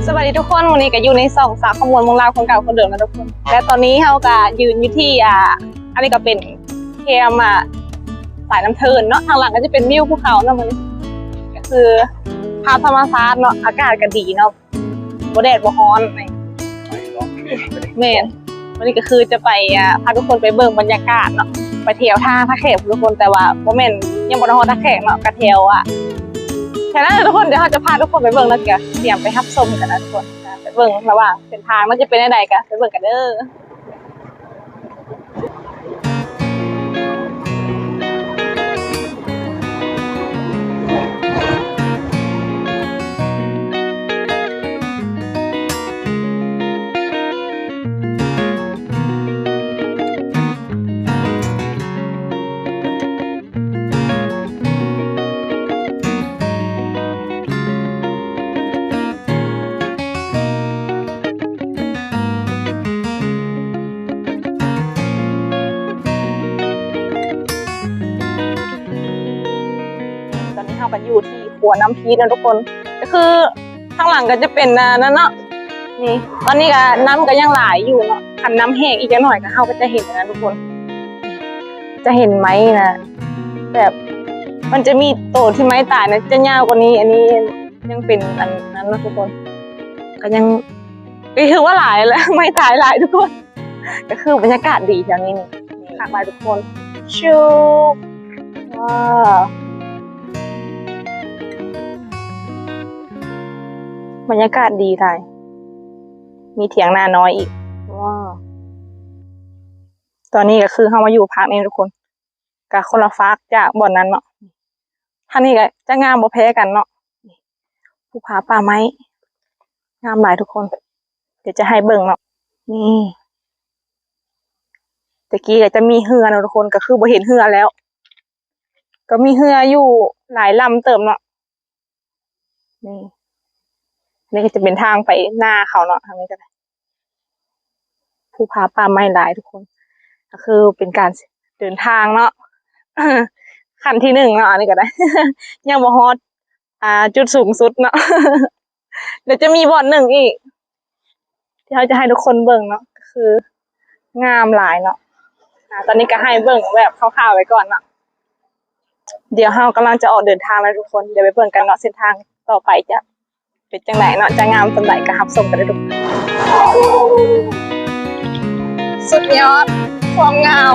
ສະບາຍດີທຸກຄົນ, ມື້ນີ້ກໍຢູ່ໃນຊ່ອງສາວຂະມວນເມືອງລາວ ຄົນເກົ່າຄົນເດີມນະທຸກຄົນ. ແລະຕອນນີ້ເຮົາກໍຢືນຢູ່ທີ່ ອ່າ ອັນນີ້ກໍເປັນແຄມ ອ່າ ສາຍນ້ຳເທີນເນາະ, ທາງຫຼັງກໍຈະເປັນວິວພູເຂົາເນາະ. ມື້ນີ້ກໍຄືພາບທຳມະຊາດເນາະ, ອາກາດກໍດີເນາະ, ບໍ່ແດດບໍ່ຮ້ອນ. ແມ່ນ, ມື້ນີ້ກໍຄືຈະໄປ ອ່າ ພາທຸກຄົນໄປເບິ່ງບັນຍາກາດເນາະ, ໄປທ່ຽວທ່າ ທ່າແຂກທຸກຄົນ, ແຕ່ວ່າບໍ່ແມ່ນ ຍັງບໍ່ໄດ້ຮອດທ່າແຂກເນາະ, ກໍແຖວ ອ່າ ແຖວນັ້ນແຫຼະທຸກຄົນ. ດຽວເຮົາຈະພາທຸກຄົນໄປເບິ່ງ ແລ້ວກໍຕຽມໄປຮັບຊົມກັນນະທຸກຄົນ. ໄປເບິ່ງລະຫວ່າງເສັ້ນທາງມັນຈະເປັນແນວໃດ ກໍໄປເບິ່ງກັນເດີ. ຕອນນີ້ເຮົາກໍຢູ່ທີ່ຂົວນ້ຳພີເນາະທຸກຄົນ, ກໍຄືທາງຫຼັງກໍຈະເປັນ ອ່າ ນັ້ນເນາະ. ນີ້ ຕອນນີ້ກໍນ້ຳກໍຍັງຫຼາຍຢູ່ເນາະ, ຄັນນ້ຳແຫ້ງອີກຈັກໜ້ອຍກໍ ເຮົາກໍຈະເຫັນນະທຸກຄົນ, ຈະເຫັນໄມ້ນະ, ແບບມັນຈະມີໂຕທີ່ໄມ້ຕາຍນະ ຈະຍາວກວ່ານີ້. ອັນນີ້ຍັງເປັນອັນນັ້ນເນາະທຸກຄົນ, ກໍຍັງ ກໍຖືວ່າຫຼາຍແຫຼະ, ໄມ້ຕາຍຫຼາຍທຸກຄົນ. ກໍຄືບັນຍາກາດດີແຖວນີ້ນີ້ ຄັກຫຼາຍທຸກຄົນ. ຊຸບ ວ້າວ ບັນຍາກາດດີຫຼາຍ, ມີຖຽງນານ້ອຍອີກ. ວ້າວ ຕອນນີ້ກໍຄືເຮົາມາຢູ່ພາກນີ້ທຸກຄົນ, ກະຄົນລະຟາກຈາກບ່ອນນັ້ນເນາະ. ທາງນີ້ກະຈະງາມບໍ່ແພ້ກັນເນາະ, ພູຜາປ່າໄມ້ ງາມຫຼາຍທຸກຄົນ. ດຽວຈະໃຫ້ເບິ່ງເນາະ. ນີ້ ແຕ່ກີ້ກະຈະມີເຮືອເນາະທຸກຄົນ, ກະຄືບໍ່ເຫັນເຮືອແລ້ວ, ກະມີເຮືອຢູ່ຫຼາຍລຳເຕີບເນາະ. ນີ້ ນີ້ກໍຈະເປັນທາງໄປນາເຂົາເນາະ, ທາງນີ້ກໍໄດ້ ພູຜາປ່າໄມ້ຫຼາຍທຸກຄົນ. ກໍຄືເປັນການເດີນທາງເນາະ ຂັ້ນທີໜຶ່ງເນາະ, ອັນນີ້ກໍໄດ້ ຍັງບໍ່ຮອດ ອ່າ ຈຸດສູງສຸດເນາະ. ດຽວຈະມີບ່ອນໜຶ່ງອີກ ທີ່ເຮົາຈະໃຫ້ທຸກຄົນເບິ່ງເນາະ, ກໍຄືງາມຫຼາຍເນາະ. ອາ ຕອນນີ້ກໍໃຫ້ເບິ່ງແບບຄ່າວໆໄວ້ກ່ອນເນາະ. ດຽວເຮົາກຳລັງຈະອອກເດີນທາງແລ້ວທຸກຄົນ, ດຽວໄປເບິ່ງກັນເນາະ, ເສັ້ນທາງຕໍ່ໄປຈະເປັນຈັ່ງໃດເນາະ, ຈະງາມສ່ຳໃດກໍຮັບຊົມກັນເດີທຸກຄົນ. ສຸດຍອດຄວາມງາມ.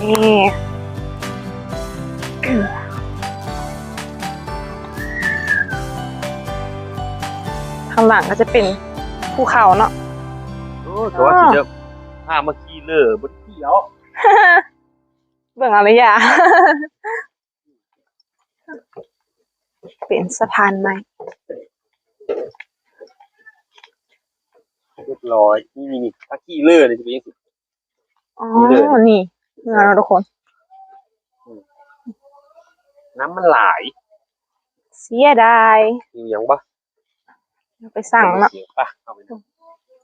ນີ້ ຂ້າງຫຼັງກໍຈະເປັນພູເຂົາເນາະ. ໂອ້ ແຕ່ວ່າຊິຈະພາມາຂີ່ເຫຼືອ ບໍ່ໄດ້ຂີ່ເອົາ ເບິ່ງເອົາເລີຍຢາ. ເປັນສະພານໄມ້ ຮຽບຮ້ອຍ. ນີ້ໆໆ ຖ້າຂີ່ເຫຼືອນີ້ຈະເປັນຈັ່ງຊີ້. ອໍ ນີ້ເດີ ນີ້ເຮືອເນາະທຸກຄົນ. ອືມ ນ້ຳມັນຫຼາຍ ເສຍດາຍ. ຫິວຫຍັງບໍ່? ໄປສັ່ງເນາະ ໄປ ເອົາໄປ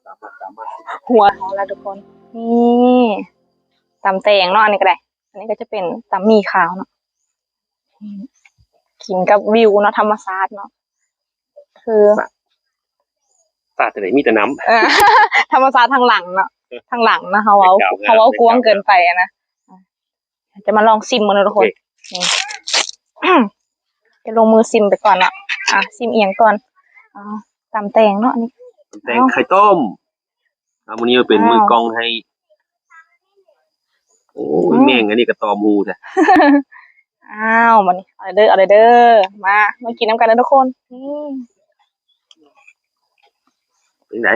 ຕາມມາ ຕາມມາ. ຫົວເຮົາລະທຸກຄົນ. ນີ້ ຕຳແຕງເນາະ ອັນນີ້ກໍໄດ້. ອັນນີ້ກໍຈະເປັນຕຳໝີ່ຂາວເນາະ ກິນກັບວິວເນາະ ທຳມະຊາດເນາະ ຄື ຊາດ ຊາດຈັ່ງໃດ ມີແຕ່ນ້ຳ. ເອີ ທຳມະຊາດທາງຫຼັງເນາະ ທາງຫຼັງນະ ເຮົາເວົ້າ ເຮົາເວົ້າກວ້າງເກີນໄປນະ. ຈະມາລອງຊິມເບິ່ງເນາະທຸກຄົນ. ໂອເຄ ນີ້ ຈະລົງມືຊິມໄປກ່ອນເນາະ. ອ່ະ ຊິມອີ່ຫຍັງກ່ອນ? ອ່າ ຕຳແຕງເນາະ ອັນນີ້ ຕຳແຕງ ເອົ້າ ໄຂ່ຕົ້ມ. ເອົາ ມື້ນີ້ມາເປັນ ອ້າວ ມືກ້ອງໃຫ້. ໂອ້ຍ ອືມ ແມງອັນນີ້ກໍຕອມຫູແທ້. ອ້າວ ບັດນີ້ ເອົາເດີ ເອົາເດີ ມາ ມາກິນນຳກັນເດີທຸກຄົນ. ນີ້ ເປັນໃດ?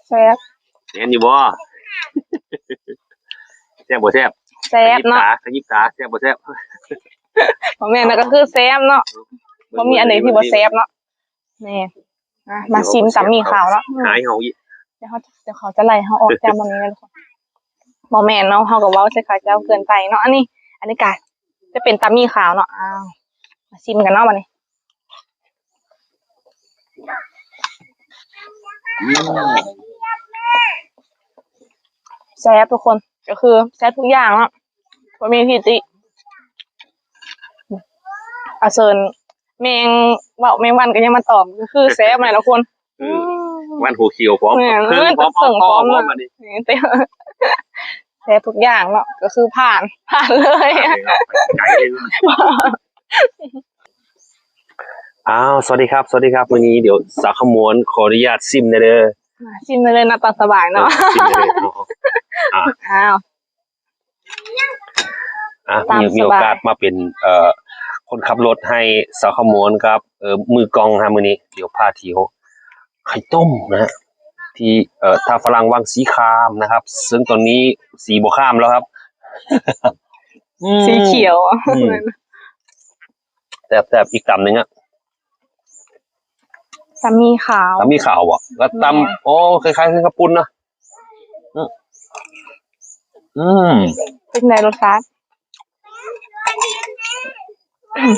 ແຊບ ແມ່ນຢູ່ບໍ່? ແຊບບໍ່ແຊບ? ແຊບເນາະ ຂະຍິບຕາ ຂະຍິບຕາ ແຊບບໍ່ແຊບ? ບໍ່ແມ່ນນະ ກໍຄືແຊບເນາະ ບໍ່ມີອັນໃດທີ່ບໍ່ແຊບເນາະ. ແມ່ນ ອ່ະ ມາຊິມຕຳໝີ່ຂາວເນາະ. ຫາຍເຮົາອີກ ດຽວເຮົາ ດຽວເຂົາຈະໄລ່ເຮົາອອກຈາກໝ່ອງນີ້ເດີທຸກຄົນ. ບໍ່ແມ່ນເນາະ ເຮົາກໍເວົ້າໃສ່ເຂົາເຈົ້າເກີນໄປເນາະ. ອັນນີ້ ອັນນີ້ກະຈະເປັນຕຳໝີ່ຂາວເນາະ. ອ້າວ ມາຊິມກັນເນາະບັດນີ້. ອືມ ແຊບທຸກຄົນ ກໍຄືແຊບທຸກຢ່າງເນາະ ບໍ່ມີທີ່ຕິ. ອາເຊີນ ແມງເວົ້າ ແມງວັນກໍຍັງມາຕອມ ກໍຄືແຊບແມ່ນລະຄົນ. ເອີ ອືມ ວັນຫົວຂຽວພ້ອມ ແມ່ນ ເຄິ່ງພ້ອມ ເອີ ເຄິ່ງພ້ອມ ເຄິ່ງພ້ອມ ພ້ອມບັດນີ້. ນີ້ ແຕ່ ແຊບທຸກຢ່າງເນາະ ກໍຄືຜ່ານ ຜ່ານເລີຍ. ອ້າວ ສະຫວັດດີຄັບ ສະຫວັດດີຄັບ. ມື້ນີ້ດຽວສາວຄຳໝວນຂໍອະນຸຍາດຊິມແດ່ເດີ. ຊິມໄດ້ເລີຍນະ ຕາມສະບາຍເນາະ. ເອີ ຊິມໄດ້ເລີຍເນາະ. ອ້າວ ອ່ະ ຕາມ ມີ ມີໂອກາດ ສະບາຍ ມາເປັນ ເອີ ຄົນຂັບລົດໃຫ້ສາວຄຳໝວນກັບ ເອີ ມືກ້ອງນະ. ມື້ນີ້ດຽວພາທ່ຽວໄຂ່ຕົ້ມນະ ທີ່ ເອີ ທ່າຝຣັ່ງວັງສີຄາມນະຄັບ ເຊິ່ງຕອນນີ້ສີບໍ່ຄາມແລ້ວຄັບ ອືມ ສີຂຽວ. ອືມ ແຊບໆ ອີກຕຳໜຶ່ງອະ ຕຳໝີ່ຂາວ ຕຳໝີ່ຂາວບໍ? ແລ້ວຕຳ ແມ່ນ ໂອ້ ຄ້າຍໆຄືເຂົ້າປຸ້ນນະ. ອືມ ອືມ ເປັນໃດລົດຊາດ?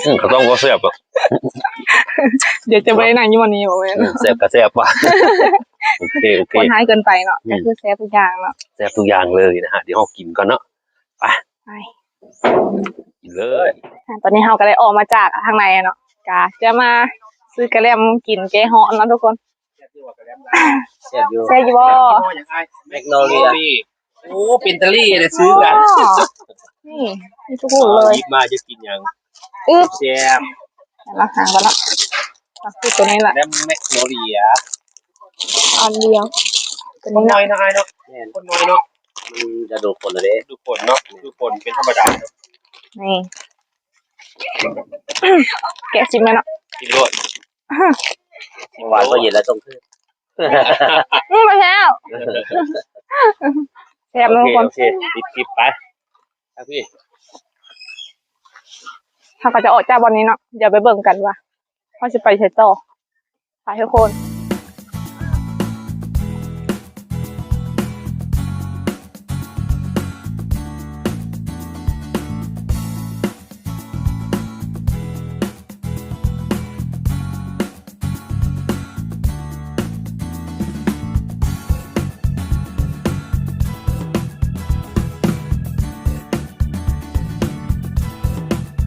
ອືມ ເຂົ້າຕົ້ມກໍແຊບອະ. ດຽວຈະບໍ່ໄດ້ນັ່ງຢູ່ບ່ອນນີ້ບໍ່ແມ່ນ? ອືມ ແຊບກໍແຊບວ່າ. ໂອເຄ ໂອເຄ ຄົນຮ້າຍເກີນໄປເນາະ. ອືມ ກໍຄືແຊບທຸກຢ່າງເນາະ ແຊບທຸກຢ່າງເລີຍນະຮະ. ດຽວເຮົາກິນກ່ອນເນາະ. ໄປ ໄປ ກິນເລີຍ. ອ່າ ຕອນນີ້ເຮົາກໍໄດ້ອອກມາຈາກທາງໃນເນາະ ກະຈະມາຊື້ກະແລັມກິນແກ້ຮ້ອນເນາະທຸກຄົນ. ແຊບຢູ່ ແຊບຢູ່ບໍ່? ແມັກໂນເລຍ. ໂອ້ ເປັນຕາລີໄດ້ຊື້ກັນ. ອໍ ນີ້ ມີທຸກລຸ້ນເລີຍ. ຫຍິບມາຈະກິນຫຍັງ? ອຶບ ແຊບ. ດຽວເຮົາຫາກ່ອນເນາະ. ເອົາຄືຕົວນີ້ລະ ກະແລັມແມັກໂນເລຍ ອັນດຽວ. ຄົນນ້ອຍເນາະອ້າຍເນາະ. ແມ່ນ ຄົນນ້ອຍເນາະ. ມັນຈະດູດຝົນແລ້ວເດ້ ດູດຝົນເນາະ ດູດຝົນເປັນທຳມະດາ. ນີ້ ແກະຊິມແມ່ນເນາະ ກິນໂລດ. ເມື່ອວານກໍເຢັນແລ້ວ ຕ້ອງຄືນ. ອືມ ບໍ່ແຊບ ແຊບເນາະທຸກຄົນ. ໂອເຄ ໂອເຄ ປິດຄລິບໄປ. ເຮົາກໍຈະອອກຈາກບ່ອນນີ້ເນາະ ດຽວໄປເບິ່ງກັນວ່າເຮົາຊິໄປໃສຕໍ່. ໄປທຸກຄົນ.